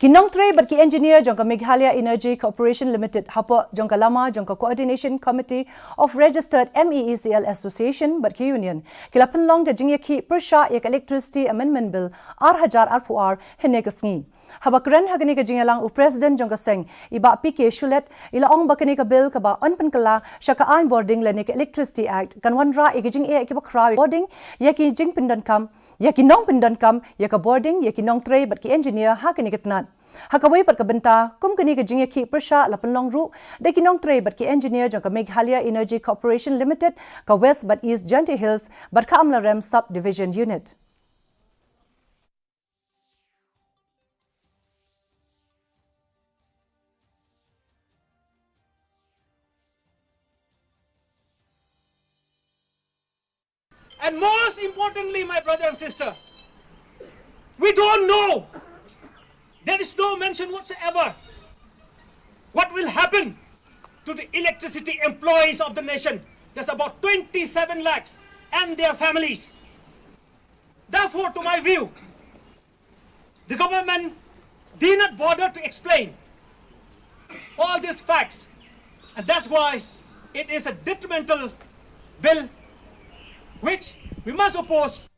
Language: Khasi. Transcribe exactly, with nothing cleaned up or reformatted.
Ki nongtrei bad ki engineer jong ka Meghalaya Energy Corporation Limited hapoh jong ka lama jong ka Coordination Committee of Registered M E E C L Association bad ki union ki la pynlong ka jingïakhih pyrshah ïa ka Electricity Amendment Bill ar hajar arphew ar hynne ka sngi. Haba kren ha kane ka jingïalang u President jong ka seng, i Bah P K Shulet, i la ong ba kane ka bill kaba yn pynkylla sha ka aiñ bording lane ka Electricity Act kan wanrah ïa ki jingeh kiba khraw, bording, ïa ki jingpyndonkam, ïa ki nongpyndonkam ïa ka bording, ïa ki nongtrei bad ki engineer ha kane ka tnat. Ha kawei pat ka bynta, kum kane ka jingïakhih pyrshah la pynlong ruh da ki nongtrei bad ki engineer jong ka Meghalaya Energy Corporation Limited, ka West bad East Jaintia Hills bad ka Amlarem Sub Division Unit. And most importantly, my brother and sister, we don't know. There is no mention whatsoever what will happen to the electricity employees of the nation. There's about twenty-seven lakhs and their families. Therefore, to my view, the government did not bother to explain all these facts, and that's why it is a detrimental bill which we must oppose.